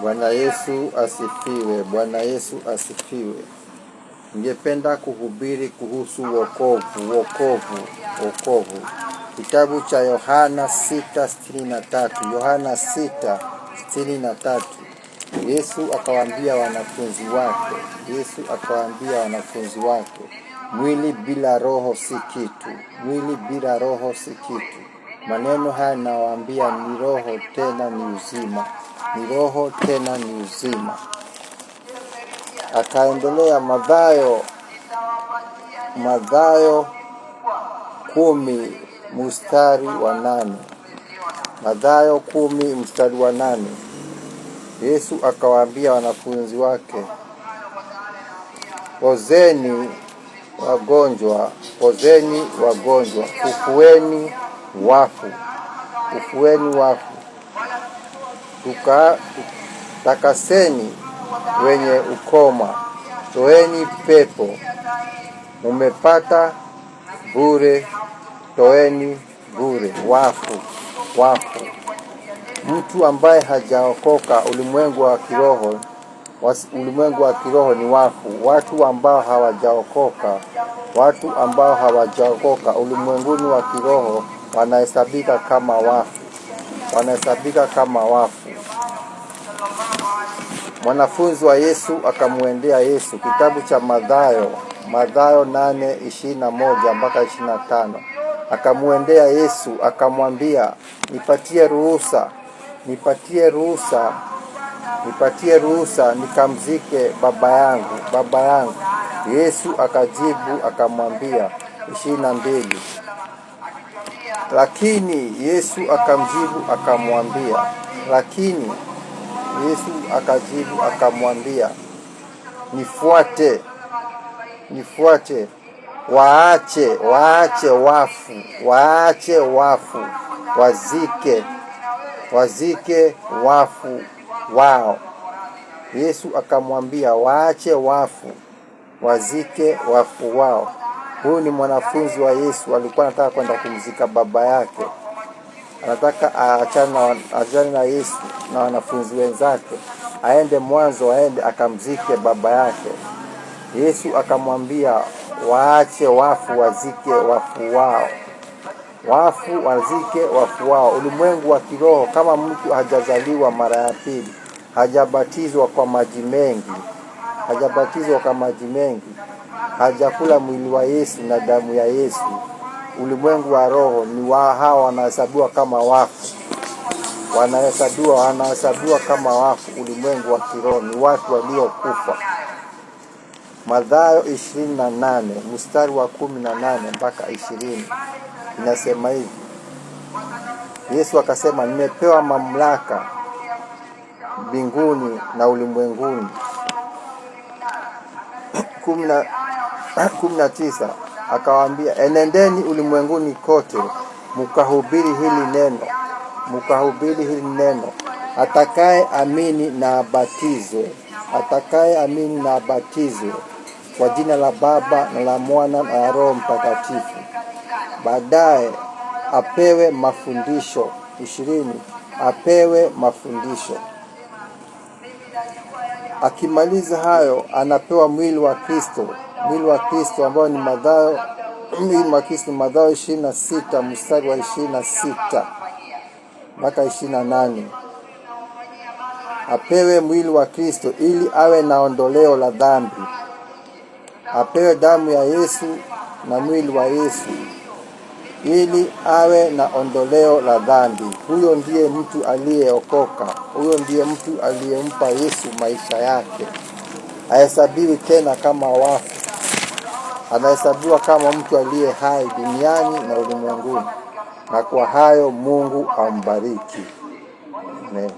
Bwana Yesu asifiwe. Bwana Yesu asifiwe. Ningependa kuhubiri kuhusu wokovu, wokovu, wokovu. Kitabu cha Yohana 6:63. Yohana 6:63. Yesu akawaambia wanafunzi wake, Yesu akawaambia wanafunzi wake, mwili bila roho si kitu, mwili bila roho si kitu. Maneno haya nawaambia ni roho tena ni uzima, ni roho tena ni uzima. Akaendelea Mathayo 10 mstari wa 8. Mathayo 10 mstari wa 8. Yesu akawaambia wanafunzi wake, pozeni wagonjwa, pozeni wagonjwa, fufueni wafu, fufueni wafu, takaseni wenye ukoma, toeni pepo, mumepata bure, toeni bure. Wafu, wafu. Mtu ambaye hajaokoka ulimwengu wa kiroho, ulimwengu wa kiroho ni wafu. Watu ambao hawajaokoka, watu ambao hawajaokoka ulimwenguni wa kiroho wanahesabika kama wafu, wanahesabika kama wafu. Mwanafunzi wa Yesu akamwendea Yesu. Kitabu cha Mathayo, Mathayo 8:21 mpaka 25. Akamwendea Yesu akamwambia, nipatie ruhusa, nipatie ruhusa, nipatie ruhusa nikamzike baba yangu, baba yangu. Yesu akajibu akamwambia, 22. Lakini Yesu akamjibu akamwambia, lakini Yesu akajibu akamwambia, nifuate, nifuate, waache, waache wafu, waache wafu, wazike, wazike wafu wao. Yesu akamwambia, waache wafu, wazike wafu wao. Huyu ni mwanafunzi wa Yesu, alikuwa anataka kwenda kumzika baba yake, anataka aachane na Yesu na wanafunzi wenzake, aende mwanzo, aende akamzike baba yake. Yesu akamwambia, waache wafu wazike wafu wao, wafu wazike wafu wao. Ulimwengu wa kiroho, kama mtu hajazaliwa mara ya pili, hajabatizwa kwa maji mengi, hajabatizwa kwa maji mengi, hajakula mwili wa Yesu na damu ya Yesu, ulimwengu wa roho ni wa hawa wanahesabiwa kama wafu, wanahesabiwa kama wafu. Ulimwengu wa kiroho ni watu waliokufa. Mathayo 28 mstari wa 18 mpaka 20 inasema hivi: Yesu akasema, nimepewa mamlaka mbinguni na ulimwenguni. 19 akawaambia, enendeni ulimwenguni kote mkahubiri hili neno, mkahubiri hili neno. Atakaye amini na abatizwe, atakaye amini na abatizwe kwa jina la Baba na la Mwana na la Roho Mtakatifu. Baadaye apewe mafundisho. 20 apewe mafundisho. Akimaliza hayo anapewa mwili wa Kristo, mwili wa Kristo ambao ni Mathayo, mwili wa Kristo, Mathayo 26 mstari wa 26 mpaka 28. Apewe mwili wa Kristo ili awe na ondoleo la dhambi, apewe damu ya Yesu na mwili wa Yesu ili awe na ondoleo la dhambi. Huyo ndiye mtu aliyeokoka, huyo ndiye mtu aliyempa Yesu maisha yake. Hahesabiwi tena kama wafu, anahesabiwa kama mtu aliye hai duniani na ulimwenguni. Na kwa hayo Mungu ambariki. Amen.